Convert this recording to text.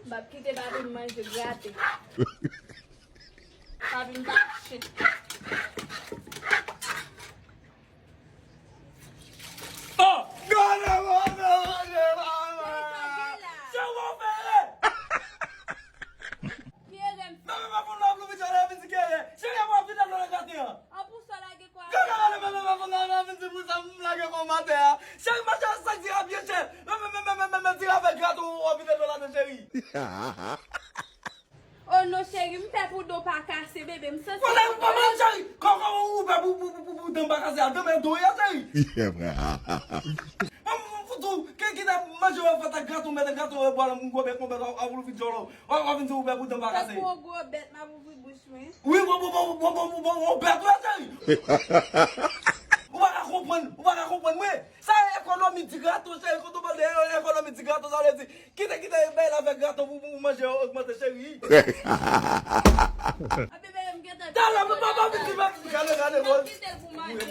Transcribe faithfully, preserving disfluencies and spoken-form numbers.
M ap kite papi m manje grate. Papi m pa chen. Oh! Gade manje, manje, manje! Cheri, w ap fè erè! Ki erè m fè? Nan men pa fon nan plouvi tchòlè vin di ki erè. Cheri, w ap vide dlo nan graten an. An pou sa lage kwa? Gade, gade, men, men, men, men, men, vin di pou sa, m lage kò m atè a. Cheri, mache sa di a byen chè. Men, men, men, men, men, men, men, di avèk graten w, w ap vide dlo ladan, cheri. Oh non, cheri, m pè pou do pa kase, bebe, m santi. Wala, pa mal, cheri. Kòman ou pè pou, pou, pou, pou, pou dan pa kase a? Dan men do ya, cheri. Mwen, mwen, mwen fout ou, ki, ki te manje w fèt ak graten w, mèt graten w, bwa l, m gwo bèk, mwen bèt, a, a, pou l vin djòlò. W ap vin di w pè pou dan pa kase. Tankou yon gwo bèt, m ap ouvri bouch mwen. Wi, bon, bon, bon, bon, bon, bon, bon, yon bèt, wi, cheri. Ou pa ka konprann, ou pa ka konprann, mwen. Sa e ekonomi di graten, cheri, kote w pale de ekonomi di graten, sa vle di, kite, kite, bay la fè graten pou, pou manje yo ogmante, cheri. A bebe, m gentan. Talè, pa, pa, pa, vin di, pa, gade, gade, bon. Kite l pou manje.